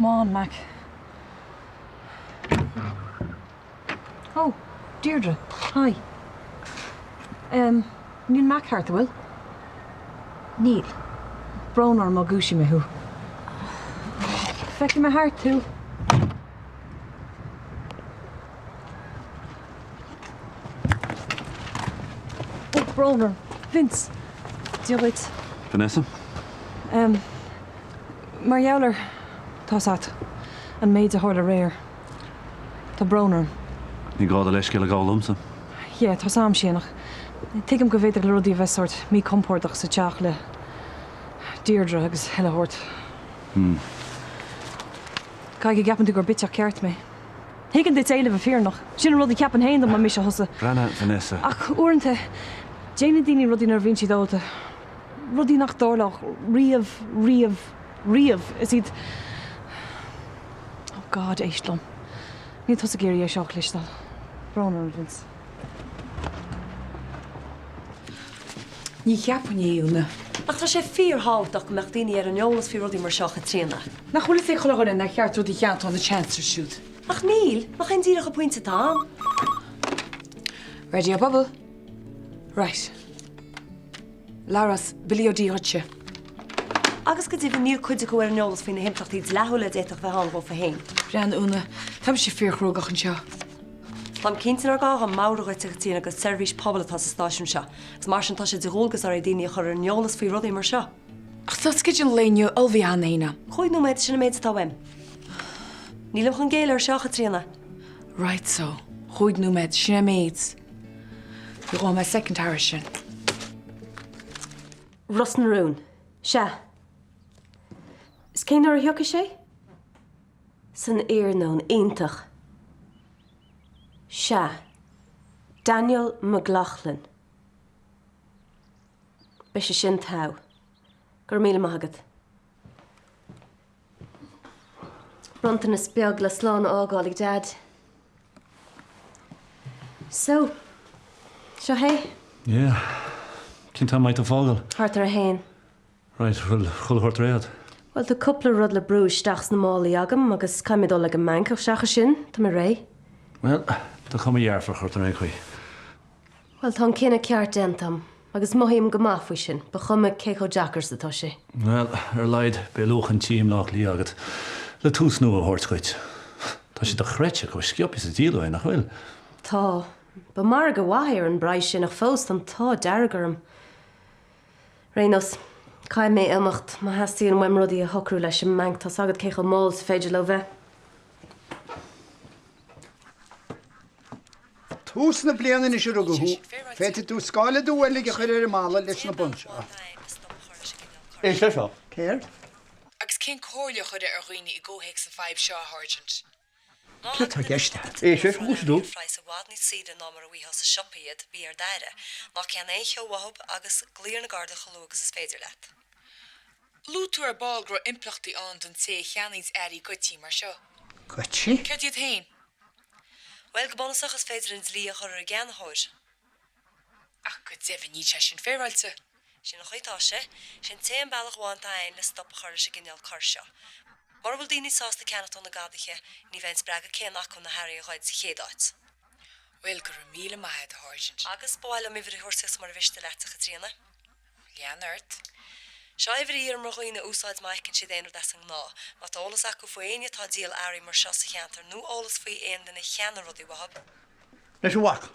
Come on, Mac. Oh, Deirdre, hi. Em, níl Mac thart, an bhfuil? Níl. Brón orm má dhúisigh mé thú. Feicfidh mé thart thú. Oh, brón orm. Vince! Dia dhuit. Vanessa? Em, mar gheall ar, tá's a't, an méid a tharla aréir. Tá brón orm. Ní gá do leithscéal a ghabháil liomsa. Yeah, tá's a'm sin, ach tuigim go bhféidir le rudaí a bheith sórt míchompordach sa teach le Deirdre agus chuile shórt. Hmm. Caithfidh go gceapann tú gur bitseach ceart mé. Thuigfinn duit é le bheith fírinneach. Sin an rud a cheapfainn féin dá mba mise thusa. Breathnaigh, Vanessa. Ach uaireanta, déanann daoine rudaí nuair a bhíonn siad ólta. Rudaí nach dtarlódh riamh, riamh, riamh. Is iad. Oh God, éist liom. Níl tusa ag iarraidh é seo a chloisteáil. Brón orm, Vince. Ní cheapfainn é, Úna. Ach tá sé fíorthábhachtach go mbeadh daoine ar an eolas faoi rudaí mar seo, a Chaitríona. Nach bhfuil fhios ag chuile dhuine nár cheart rudaí a cheannacht ó na chancers siúd? Ach níl, nach é díreach an pointe atá ann? Ready a phobal? Right. Labhrás, Billy Ó Dia dhuitse. Agus go deimhin níl cuid acu ar an eolas faoi na himpleachtaí dleathúla a d'fhéadfadh bheith ann dhófa féin. Breathnaigh, Úna, tá mise fíorchruógach anseo. Táim cinnte nár gá dhom meabhrú dhuit, a Chaitríona, gur seirbhís pobail atá sa stáisiún seo, agus mar sin tá sé de dhualgas orainn daoine a chur ar an eolas faoi rudaí mar seo. Ach tá sceideal an lae inniu ullmhaithe cheana féin a'm. Chúig nóiméad, sin an méid atá uaim. Nílim chun géilleadh air seo, a Chaitríona. Right so, chúig nóiméad, sin an méid. Ní ghabhfaidh mé soicind thairis sin. Ros na Rún. Sea. Is cén uair a thiocfaidh sé? San iarnóin. Iontach. Sea. Daniel McLaughlin. Beidh sé sin togha. Go raibh míle maith agat. Bronntanas beag le slán a fhágáil ag Deaid. So, seo é. Yeah. Cén t-am a mbeidh tú ag fágáil? Thart ar a haon. Right, bhfuil chuile shórt réidh agat? Bhuel, tá cúpla rud le brú isteach sna málaí agam agus caithfidh mé dul ag an mbanc ach seachas sin, tá mé réidh. Bhuel, tá cuma dhearfach ort ar aon chaoi. Bhuel, tá an cinneadh ceart déanta agam agus mothaím go maith faoi sin, ba chuma cé chomh deacair is atá sé. Bhuel, ar a laghad, beidh luach an tí i mBleá Cliath agat le tús nua a thabhairt dhuit. Tá sé dochreidte chomh sciobtha is a díoladh é, nach bhfuil? Tá. Ba margadh maith é ar an bpraghas sin ach fós tá an t-ádh dearg orm. Ar aon nós, caithfidh mé imeacht má theastaíonn uaim rudaí a shocrú leis an mbanc, tá's agat cé chomh mall is féidir leo bheith. Tús na bliana anois a rugadh thú, féadfaidh tú scáile dubh uilig a chur ar an mballa leis na boinn seo. Éist leis seo. Céard? Agus cén comhairle a chuirfeá ar dhaoine i gcomhthéacs an fadhb seo, a Sháirsint? Céard tá i gceist agat? Éist leis, dhúisigh tú. Praghas i bhfad níos saoire ná mar a bhfaighfeá sa siopa iad, bí ar d'aire. Ná ceannaigh aon cheo uathu agus glaoigh ar na Gardaí chomh luath agus is féidir leat. Luaigh tú ar ball go raibh impleachtaí ann don té a cheannaíonns earraí goidte mar seo. Goidte? Céard iad féin? Bhuel, go bunúsach, is féidir an dlí a chur ar an gceannaitheoir. Ach go deimhin níl sé sin féaráilte. Sin an chaoi atá sé. Sin an t-aon bealach amháin atá ann le stop a chur leis an gcineál coir seo. Mura bhfuil daoine sásta ceannacht ó na gadaithe, ní bheidh an spreagadh céanna acu na hearraí a ghoid sa chéad áit. Bhuel, go raibh míle maith agat, a Sháirsint. Agus ba mhaith liom uimhir a thabhairt suas mura mhiste leat, a Chaitríona. Lean ort. Seo uimhir a iarraim ar dhaoine a úsáid má fheiceann siad aon rud as an ngnáth. Má tá eolas acu faoi éinne atá ag díol earraí mar seo sa cheantar nó eolas faoi aon duine a cheannaigh rudaí uathu, Anois a mhac,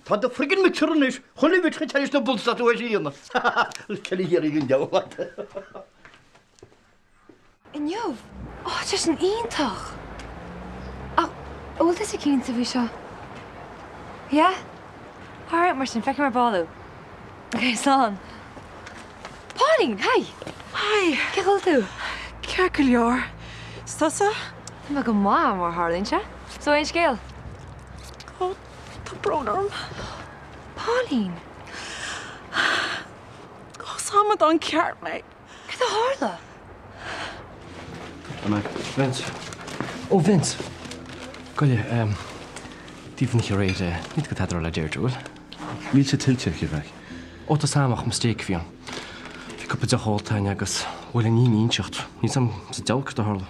tá do friggin mixer anois chuile bhit tar éis na buns atá tú a dhéanamh. Céard a iarraidh an diabhal ort? Inniu? Ó, tá sé sin iontach! Ach, an bhfuil tusa cinnte faoi seo? Yeah? Alright, mar sin, feicfidh mé ar ball thú. Ok, slán. Pauline, hi! Hi! Cén chaoi a bhfuil tú? Ceart go leor. Is tusa? Tá mé go maith, mar a tharlaíonn sé. So, aon scéal? Ó, tá brón orm. Pauline! Ó, is amadán ceart mé. Cad a tharla? A Mac. Vince. Ó Vince! Goile, em, taobh an chiréid, eh, níl tú tada a rá le Deirdre, bhfuil? Níl sé tuillte aici, Mhac. Ó tá 's a'm ach mistake a bhí ann. Bhí cúpla deoch ólta againn agus bhuail an inseacht. Níl 's a'm sa diabhal céard a tharla.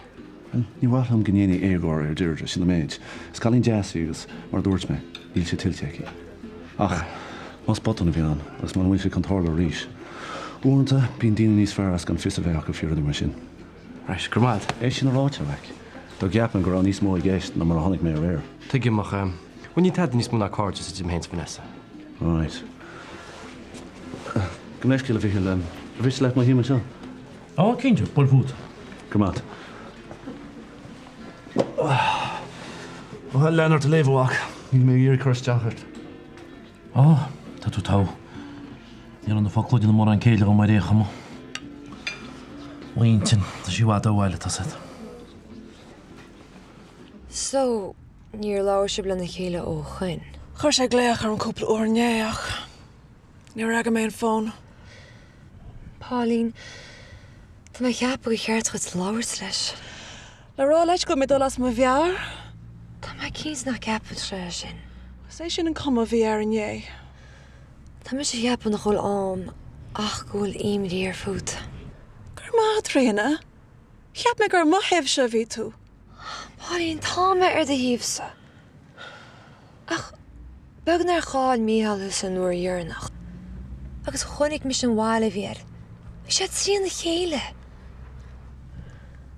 Bhuel, ní mhaith liom go ndéanfaí éagóir ar Deirdre, sin an méid. Is cailín deas í agus, mar a dúirt mé, níl sé tuillte aici. Ach, más botún a bhí ann, agus muna bhfuil sé chun tarlú arís. Uaireanta, bíonn daoine níos fearr as gan fios a bheith acu faoi rudaí mar sin. Right, go raibh maith agat. É sin ráite, a mhac, dá gceapfainn go raibh níos mó i gceist ná mar a chonaic mé aréir. Tuigim, ach, bhuel, níl tada níos mó ná cairdeas idir mé féin is Vanessa. Right. Gabh mo leithscéal, a Mhichíl, ar mhiste leat mo shuím anseo? Á, cinnte, buail fút. Go raibh maith agat. Bhuel, lean ort ag léamh, a mhac. Níl mé ag iarraidh cur isteach ort. Á, tá tú togha. Ní raibh na focla ag déanamh mórán céille dhom ar aon chuma. M'intinn, tá sí i bhfad ó bhaile, tá 's agat. So, níor labhair sibh lena chéile ó shoin? Chuir sé glaoch orm cúpla uair inné ach níor fhreagair mé an fón. Pauline, tá mé ag ceapadh gur cheart dhuit labhairt leis. Le rá leis go bhfuil mé ag dul as mo mheabhair? Tá mé cinnte nach gceapann sé é sin. Is é sin an cuma a bhí air inné. Tá mise ag ceapadh nach bhfuil ann ach go bhfuil imní air fút. Go raibh maith agat, a Thríona. Cheap mé gur ar mo thaobhsa a bhí tú. Pauline, tá mé ar do thaobhsa. Ach beag nár chaill Mícheál thú san uair dheireanach. Agus chonaic mise an bhail a bhí air. Bhí sé trína chéile.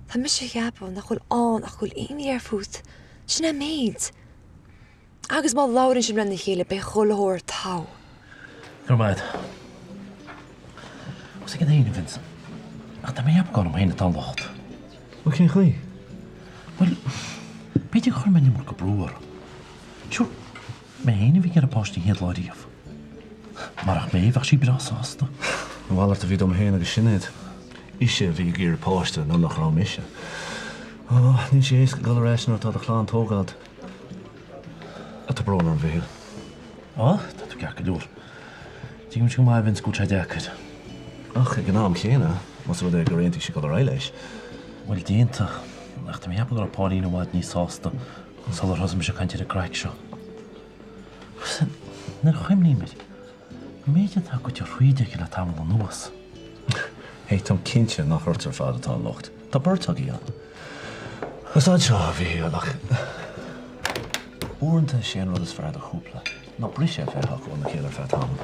Tá mise ag ceapadh nach bhfuil ann ach go bhfuil imní air fút. Sin é an méid. Agus má labhraíonn sibh lena chéile beidh chuile shórt togha. Go raibh maith agat. Os ag an fhéin, a Vincent. Ach tá mé ag ceapadh gur orm féin atá an locht. Bhuel, cén chaoi? Bhuel, b'fhéidir gur chuir mé an iomarca brú uirthi. Sure, mé féin a bhí ag iarraidh páiste an chéad lá riamh. Marach mé, bheadh sí breá sásta. A mhalairt a bhí dom féin agus Sinéad. Ise a bhí ag iarraidh páiste nuair nach raibh mise. Ó, níl sé éasca dul ar ais nuair atá do chlann tógtha agat. Tá brón orm, a Mhichíl. Á, tá tú ceart go leor. Tuigimse go maith, a Vince, go bhfuil sé deacair. Ach ag an am chéanna, más rud é gur aontaigh sí dul ar aghaidh leis. Bhuel, d'aontaigh. Ach tá mé ag ceapadh go raibh Pauline i bhfad níos sásta sular thosaigh mise ag caint ar an gcraic seo. Agus nuair a chuimhním air, an méid atá goite thríd aici le tamall anuas. Hey, táim cinnte nach ort ar fad atá an locht. Tá beirt agaibh ann. Is anseo a Mhichíl, ach uaireanta is é an rud is fearr do chúpla ná briseadh a bheith acu óna chéile ar feadh tamaill.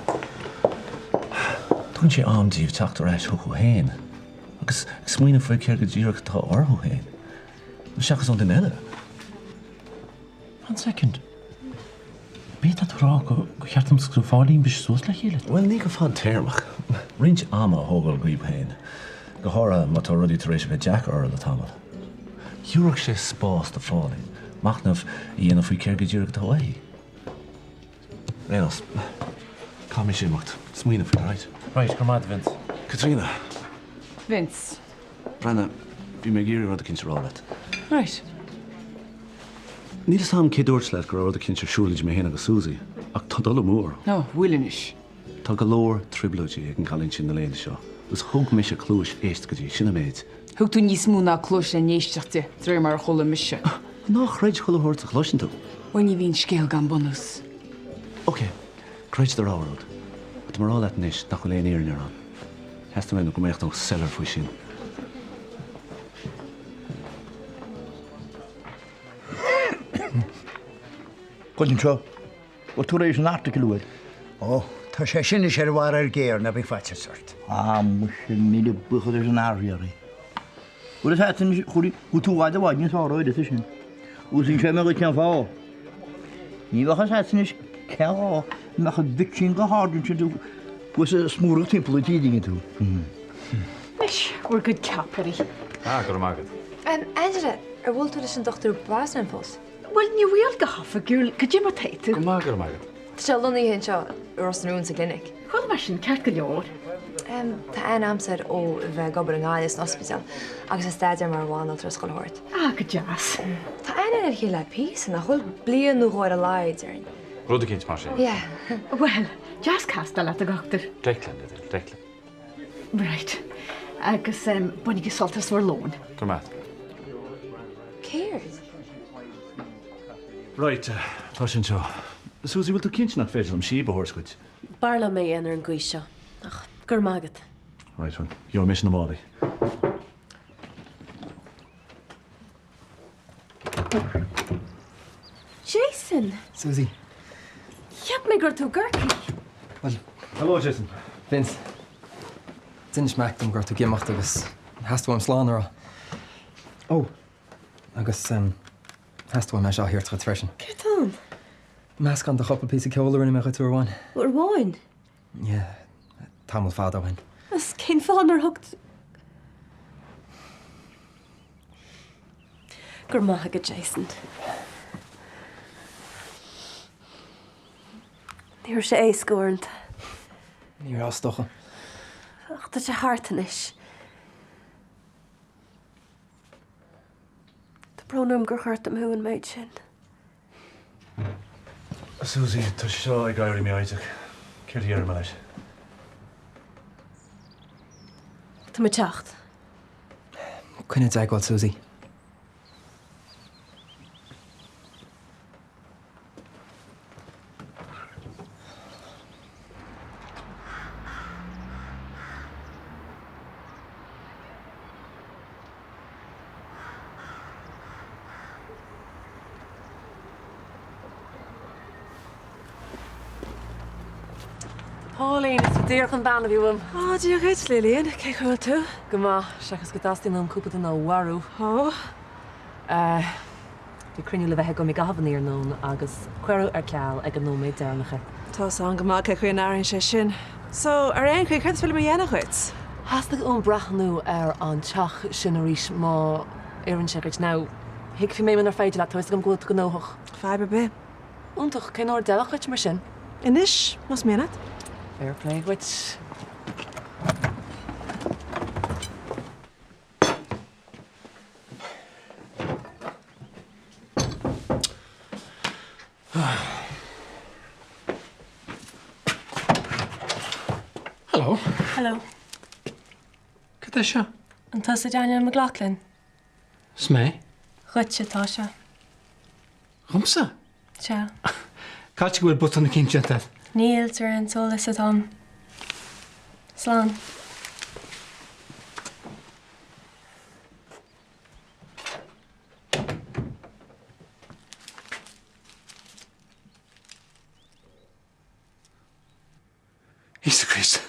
Tugann sé am daoibh teacht ar ais chucu féin agus smaoineamh faoi céard go díreach atá orthu féin, seachas ón duine eile. One second. Ab é atá tú a rá gur cheart domsa agus Phauline briseadh suas le chéile? Bhuel, ní go fadtéarmach. Roinnt ama a thógáil dhaoibh féin, go háirithe má tá rudaí tar éis a bheith deacair oraibh le tamall. Thabharfadh sé spás do Phauline machnamh a dhéanamh faoi céard go díreach atá uaithi. Ar aon nós, caithfidh mise imeacht. Smaoineamh faoi, right? Right, go raibh maith agat, Vince. Caitríona. Vince. Breathnaigh, bhí mé ag iarraidh rud eicínt a rá leat. Right. Níl fhios a'm cé dúirt leat go raibh rud eicínt ar siúl idir mé féin agus Suzy, ach tá dul amú orm. Ó, bhfuil anois. Tá go leor trioblóidí ag an gcailín sin na laethanta seo, agus thug mise cluais éisteachta di, sin an méid. Thug tú níos mó ná cluais le n-éisteacht di, de réir mar a chuala mise. Ná creid chuile shórt a chloiseann tú. Bhuel, ní bhíonn scéal gan bunús. Ok, creid do rogha rud. Ach tá mé a rá leat anois nach bhfuil aon fhírinne ann. Theastaigh uaim go mbeadh tú soiléir faoi sin. Goid anseo. Bhfuil tú tar éis an article a fháil? Ó, tá sé sin anois ar bharr ár gcéir, ná bíodh faitíos ort. Ah, muise, míle buíochas leis an Fhear Síoraí. Bhfuil fhios agat anois, chuir, bhfuil tú i bhfad i bhfad níos fearr uaireanta sin. Agus inseoidh mé dhuit cén fáth. Ní bheadh fhios agat anois cén fáth a mbeadh an bhit sin go hard ansin tú agus ag smúradh timpeall an tí dtuigeann tú. Anois, bhur gcuid ceapairí. Ah, go raibh maith agat. Angela, ar bhuail tú leis an Dr. Brosnan fós? Bhuel, ní bhfuil go hoifigiúil, cad é mar tá tú? Go maith, go raibh maith agat. Tá sé lonnaithe anseo i Ros na Rún sa gclinic. Chuala mé sin, ceart go leor. Tá aithne a'msa air ó bheith ag obair i nGaillimh san ospidéal agus ag staidéar mar bhanaltra is chuile shórt. Ah, go deas. Tá aithne ar a chéile le píosa, nach bhfuil? Bliain nó dhó ar a laghad, déarfainn. Rud eicínt mar sin. Yeah. Bhuel, deas castáil leat, a dhochtúir. Declan, a deir, Declan. Right. Agus bainigí sult as bhur lón. Go raibh maith. Céard? Right, tá sé anseo. Suzy, bhfuil tú cinnte nach féidir liom síob a thabhairt dhuit? B'fhearr liom é a dhéanamh ar an gcaoi seo, ach go raibh maith agat. Right, bhuel, gheobhaidh mise na málaí. Susie. Cheap mé go raibh tú i gCorcaigh. Bhuel. Hello, Jason. Vince. D'inis Mac dom go raibh tú ag imeacht agus theastaigh uaim slán a rá. Ó! Agus theastaigh uaim é seo a thabhairt dhuit freisin. Céard atá ann? Meascán de chúpla píosa ceoil a rinne mé dhuit uair amháin. Uair amháin? Yeah, tamall fada ó shin. Agus cén fáth nár thug tú. Go raibh maith agat, Jason. Ní raibh sé éasca uaireanta. Ní raibh, is dócha. Ach tá sé thart anois. Tá brón orm gur ghortaigh mé thú an méid sin. Susie, tá sé seo ag éirí mífhoighdeach. Céard a dhéarfaidh mé leis? Tá mé ag teacht. Coinnigh i dteagmháil, Susie. Pauline, is tú díreach an bhean a bhí uaim. Á, Dia dhuit, Lillian. Cén chaoi a bhfuil tú? Go maith, seachas go dteastaíonn uaim cúpla duine a mharú. Ó? Bhí cruinniú le bheith agam i gcaitheamh an iarnóin agus cuireadh ar ceal ag an nóiméad deireanach é. Tá's agam go maith cén chaoi a n-airíonn sé sin. So, ar aon chaoi, céard is féidir liom a dhéanamh dhuit? Theastaigh uaim breathnú ar an teach sin arís má oireann sé dhuit. Now, thuigfidh mé munar féidir leat, tá 'fhios agam go bhfuil tú gnóthach. Fadhb ar bith. Iontach, cén uair a d'fheilfeadh dhuit mar sin? Anois, más mian leat. Fair play dhuit. Hello. Hello. Cad é seo? An tusa Daniel McLaughlin? Is mé. Dhuitse atá sé. Dhomsa? Sea. Caithfidh go bhfuil botún eicínt déanta agat. Níl, de réir an t-eolas atá agam. Slán. Íosa Críost.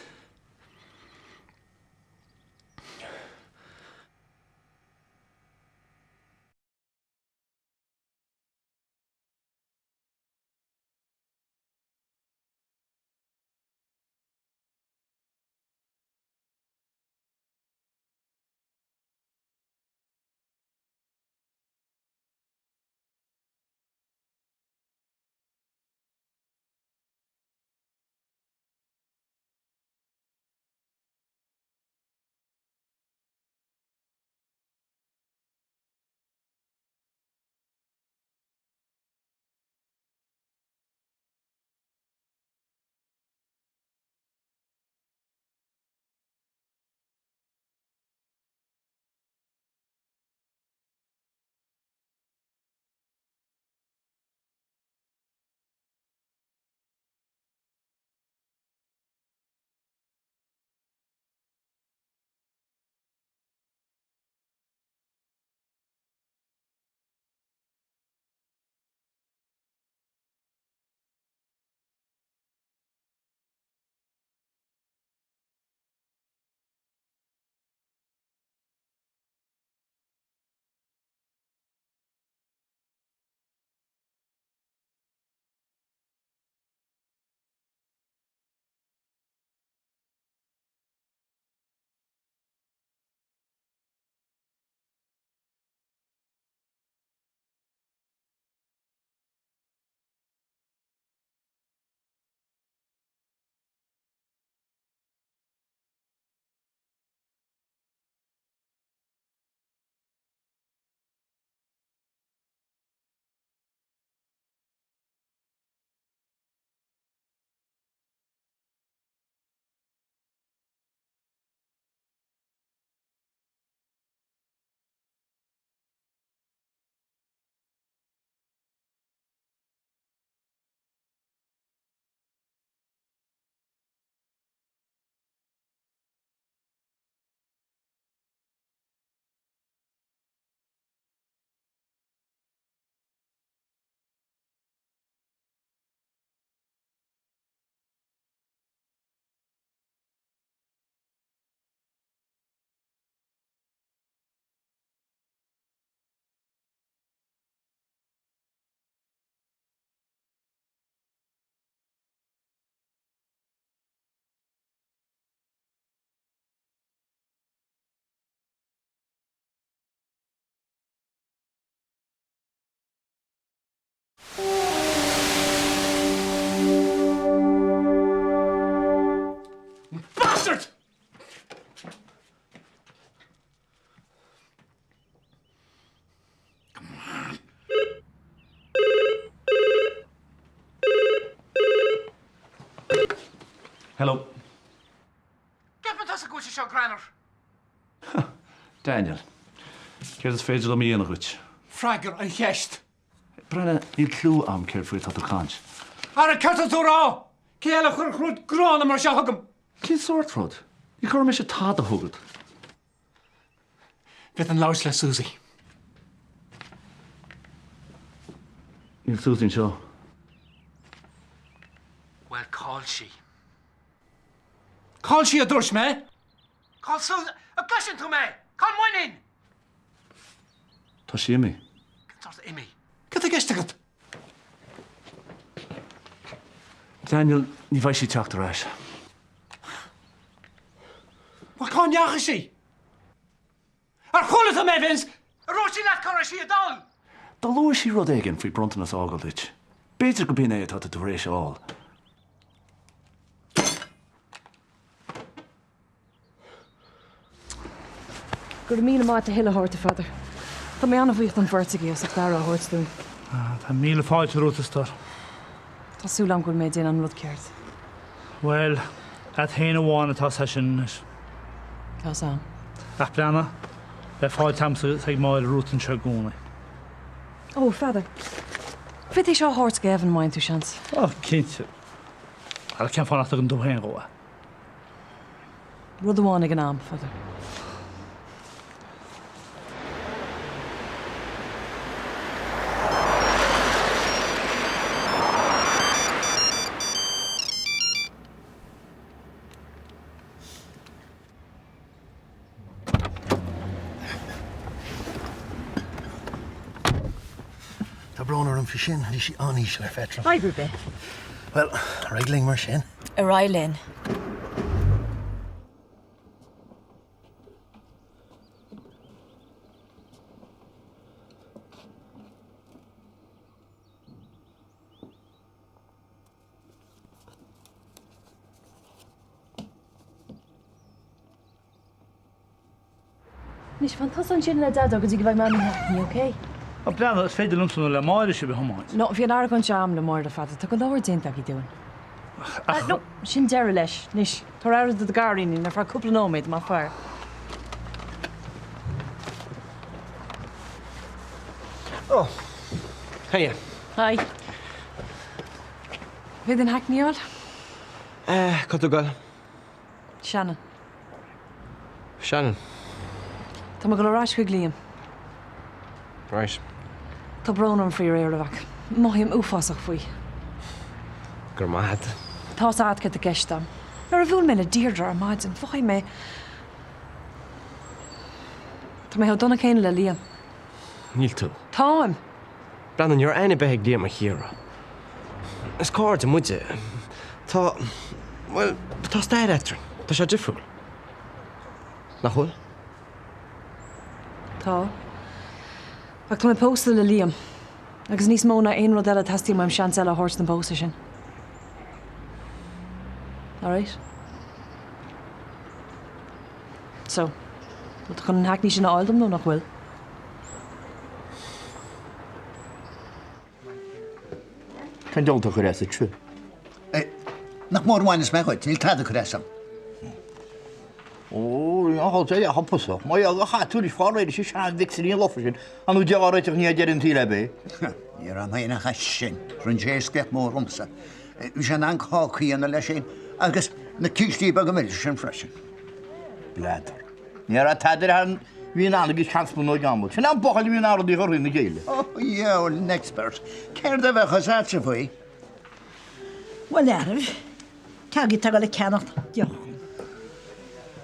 Hello. Ceapann tusa go bhfuil sé seo greannmhar? Daniel, céard is féidir liom a dhéanamh dhuit? Freagair an cheist! Breathnaigh, níl cliú a'm céard faoi atá tú ag caint. Ara céard tá tú a rá? Cé eile a chuirfeadh rud gránna mar seo chugam? Cén sórt rud? Ní chuir mise tada chugat. Bhféadfainn labhairt le Susie. Níl Susie anseo. Bhuel, cá'il sí? Cá'il sí a dúirt mé? Cá'il Susie? An gcloiseann tú mé? Cá'il m'íníon? Tá sí imithe. Cén sórt imithe? Cad tá i gceist agat? Daniel, ní bheidh sí ag teacht ar ais. Bhuel, cá ndeachaigh sí? Ar chuala tú mé, Vince? Ar dhúirt sí leat cá raibh sí ag dul? Do luaigh sí rud éigin faoi bronntanas a fhágáil duit. B'fhéidir go b'in é atá tú tar éis a fháil. Go raibh míle maith a thuilleadh a thabhairt, a Pheadair. Tá mé an-bhuíoch don bheirt agaibh as ucht aire a thabhairt dúinn. Tá míle fáilte romhat, a stór. Tá súil agam go bhfuil mé ag déanamh an rud ceart. Bhuel, agat féin amháin atá sé sin anois. Tá's a'm. Ach breathnaigh, beidh fáilte a'msa agus ag Máire romhat anseo i gcónaí. Ó, a Pheadair. Féadfaidh seo a thabhairt go Evan má fhaigheann tú seans. Ó, cinnte. Ach cén fáth nach dtugann tú féin dhó é? Rud amháin ag an am, a Pheadair. Tá brón orm faoi sin, bhí sí an-íseal ar pheitreal. Fadhb ar bith. Bhuel, ar aghaidh linn mar sin. Ar aghaidh linn. Anois, fan tusa ansin le Daideo go dtí go bhfaighidh Mamaí Hackney, ok? Á, breathnaigh, is féidir liomsa nó le Máire sibh a thiomáint. No, bhí an argóint a'm le Máire, a Pheadair. Tá go leor déanta agaibh dúinn. Ach. No, sin deireadh leis. Anois, tabhair aire do do ghairín ar feadh cúpla nóiméad, maith fear. Ó, hiya. Hi. Féadfainn Hackney a fháil? Eh, cá tú ag goil? Shannon. Shannon. Tá mé ag dul ar ais chuig Liam. Right. Tá brón orm faoi aréir, a mhac. Mothaím uafásach faoi. Go raibh maith agat. Tá's agat céard tá i gceist a'm. Nuair a bhuail mé le Deirdre ar maidin, mhothaigh mé. Tá mé chomh dona céanna le Liam. Níl tú. Táim! Breathnaigh, ní raibh aithne ar bith ag Liam ar Chiara. Is cairde muide. Tá, bhuel, tá stair eadrainn. Tá sé difriúil. Nach bhfuil? Tá. Ach tá mé pósta le Liam. Agus níos mó ná aon rud eile teastaíonn uaim seans eile a thabhairt don bpósadh sin. Alright? So, bhfuil tú chun an hackney sin a fháil dom nó nach bhfuil? Cén diabhal atá ag cur as duit? Nach mór a bhaineas mé dhuit, níl tada ag cur as dom. Ó, an chul sé a thupasach. Má fhág a chaith tú anois fá réir leis an sean-mhixerín lofa sin, an nó deich á réiteach ní deireadh an tsaoil ab é. Ní raibh mé ach as sin. Rinne sé éascaíocht mór dhomsa. Bhí sé in ann cácaí a dhéanamh leis féin agus na cístí beaga milse sin freisin. Bladar. Ní raibh tada ar an bhí in ann agus seans nó gamble. Sin an buachaill a bhí in ann rudaí a chur faoina chéile. Oh, dheabhail, an expert. Céard a bheadh fhios a'dsa faoi? Bhuel, a fhearaibh, cé agaibh atá ag dul ag ceannacht deoch dhom?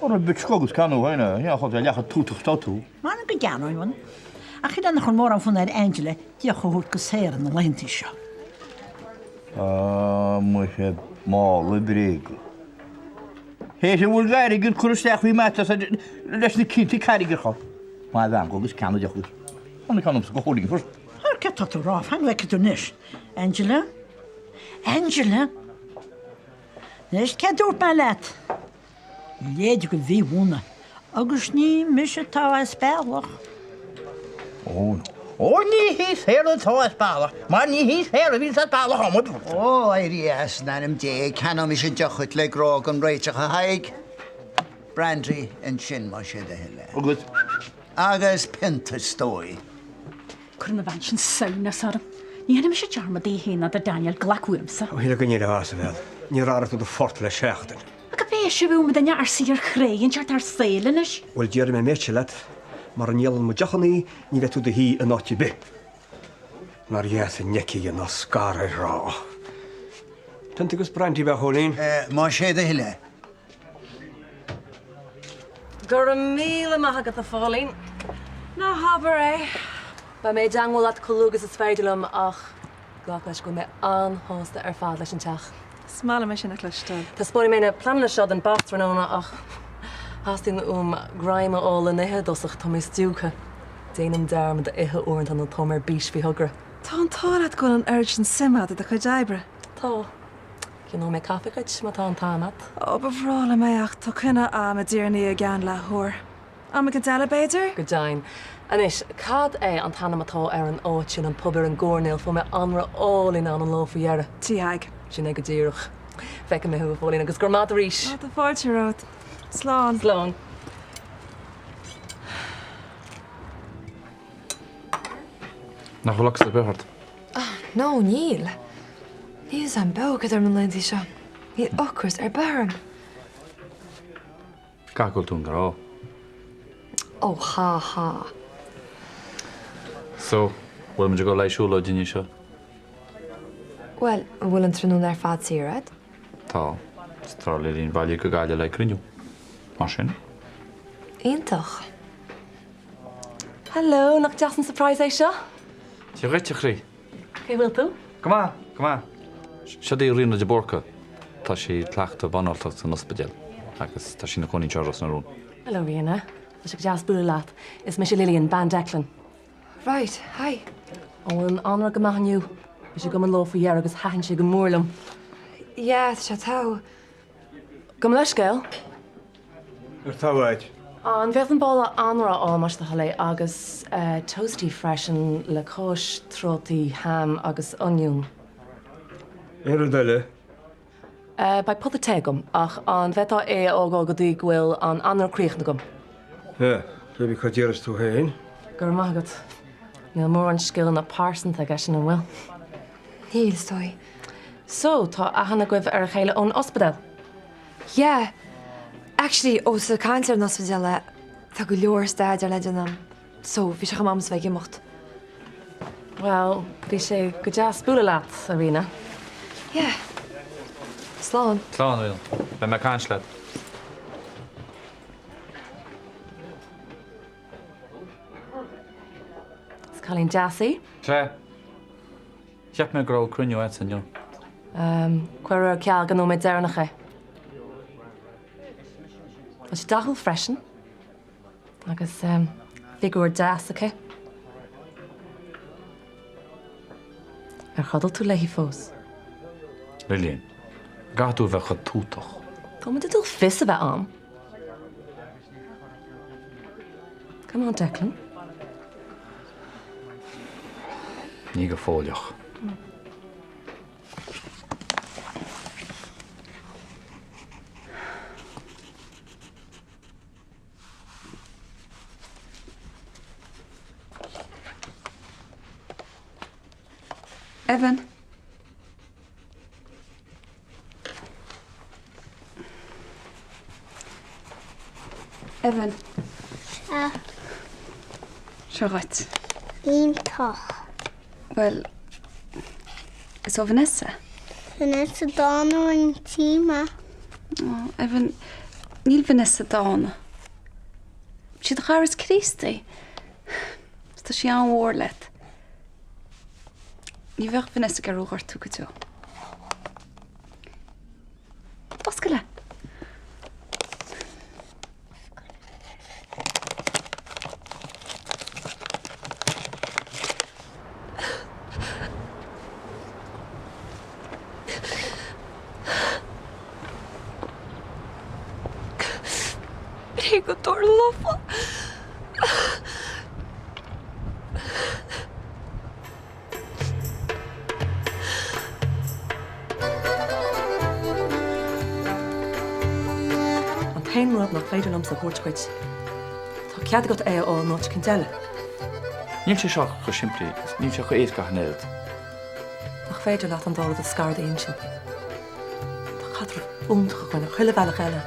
Ara bitch agus ceannú féin é, ní fhágfaidh sé leathadh tútach dá tú. M'anam go gceannóinn one. Ach shíl nach bhfuil mórán fonn ar Angela deoch a thabhairt go saor na laethantaí seo. Á, muise, mála bréige. Théis a bhfuil d'airgead curtha isteach faoi m'fhaitíos leis na cinntí carraigeacha. Má bhean agus ceann a deoch. Tháinig ceann go chóirín first. Ar céard tá tú a rá? Fan go bhfeicfidh tú anois. Angela? Angela? Anois céard dúirt mé leat? Léide go mhímhúineadh. Agus ní mise atá as bealach. Ó, no. Ó ní hí saor atá as bealach, mar ní hí saor a bhíonns as bealach am ar bith. Ó, éirí as, in ainm Dé, ceannóidh mise deoch dhuit le grá don réiteach, a Thaidhg. Brandy ansin, más é do thoil é. Agus. Agus pionta is dóigh. Cuireann an bhean sin samhnas orm. Ní dhéanfaidh mise dearmad di féin ná de Daniel, glac uaimse. Ó shíl go ndéanfá as a bhean. Níor airigh tú do phort le seachtain. Ach ab é sibh uaim duine ár saothar chré inteacht ár saol anois. Bhuel déarfaidh mé an méid seo leat, mara ndíolann muid deochannaí ní bheidh tú do shuí in áit ar bith. Nár dheas an fheice ná scar ar thrá. Pionta agus brandy ab ea, a Chóilín? Más é do thoil é. Go raibh míle maith agat, a Phóilín. Ná habair é. Beidh mé i dteangmháil leat chomh luath agus is féidir liom ach glac leis go bhfuil mé an-shásta ar fad leis an teach. Is maith liom é sin a chloisteáil. Taispeánfaidh mé na pleananna seo don boss tráthnóna ach theastaíonn uaim greim a fháil le n-ithe i dtosach, tá mé stiúgtha. Déanaim dearmad a ithe uaireanta nó táim ar bís faoi thogra. Tá an t-ádh leat go bhfuil an oiread sin suime agat i do chuid oibre. Tá. Ceannóidh mé caife dhuit má tá an t-am a't. Ó, ba bhreá liom é ach tá coinne a'm i dTír an Fhia i gceann leathuair. Am éicint eile, b'fhéidir? Go deimhin. Anois, cad é an t-ainm atá ar an áit sin, an pub ar an gcoirnéal? Fuair mé anraith álainn ann an lá faoi dheireadh. Tí Thaidhg. Sin é go díreach. Feicfidh mé thú, a Phóilín, agus go raibh maith a't arís. Ó, tá fáilte romhat. Slán. Slán. Nach bhfuil ocras ar bith ort? No, níl. Níl fhios a'm beo cad orm na laethanta seo. Níl ocras ar bith orm. Caithfidh go bhfuil tú i ngrá. Ó, ha ha. So, bhfuil muid ag dul le haghaidh siúlóid inniu seo? Bhuel, an bhfuil an tráthnóna ar fad saor a'd? Tá. Is tá Lillian bailithe go Gaillimh le cruinniú. Mar sin. Iontach. Hello, nach deas an surprise é seo? Dia dhuit, a chroí. Cén chaoi bhfuil tú? Go maith, go maith. Seo í Ríona de Búrca. Tá sí ag cleachtadh banaltrachta san ospidéal agus tá sí ina cónaí anseo i Ros na Rún. Hello, Ríona. Tá sé go deas bualadh leat. Is mise Lillian, bean Declan. Right, hi. An bhfuil an anraith go maith inniu? Bhí sé agam an lá faoi dheireadh agus thaitin sé go mór liom. Yeah, tá sé togha. Gabh mo leithscéal. Ar togha ait. An bhféadfainn babhla anraith a fháil más do thoil é agus toastie freisin le cáis, trátaí, ham agus oinniún. Aon rud eile? Beidh pota tae agam ach an bhféadfá é a fhágáil go dtí go bhfuil an anraith críochnaithe agam? Yeah, cibé cad a déarfas tú féin. Go raibh maith agat. Níl mórán scileanna pearsanta aige sin an bhfuil? Níl, is dóigh. So, tá aithne agaibh ar a chéile ón ospidéal? Yeah. Actually, ós ag caint ar an ospidéal é, tá go leor staidéir le déanamh a'm. So, bhí sé chomh maith a'msa bheith ag imeacht. Bhuel, bhí sé go deas bualadh leat, a Ríona. Yeah. Slán. Slán, a Ríona. Beidh mé ag caint leat. Is cailín deas í. Sea. Cheap mé go raibh cruinniú agatsa inniu. Cuireadh ar ceal ag an nóiméad deireanach é. Tá sí dathúil freisin. Agus figiúr deas aici. Ar chodail tú léi fós? Lillian, an gcaithfidh tú a bheith chomh tútach? Tá mé i dteideal fios a bheith a'm. Come on, Declan. Ní go fóilleach. Evan. Evan. Sea. Seo dhuit. Iontach. Bhuel, is ó Vanessa. Vanessa dána an tíma. Oh, Evan, níl Vanessa dána. Sí do chara is Críostaí. Tá sí an-mhór leat. Ní bheadh Vanessa ag iarraidh thú a ghortú go deo. Oscail é! Bréag go dtarlófá. t-aon rud nach féidir liomsa a thabhairt dhuit, tá cead agat é a fháil in áit eicínt eile. Níl sé seo chomh simplí agus níl sé chomh éasca ach an oiread. Nach féidir leat an dá rud a scaradh d'intinn? Tá caidreamh iontach againn ar chuile bhealach eile.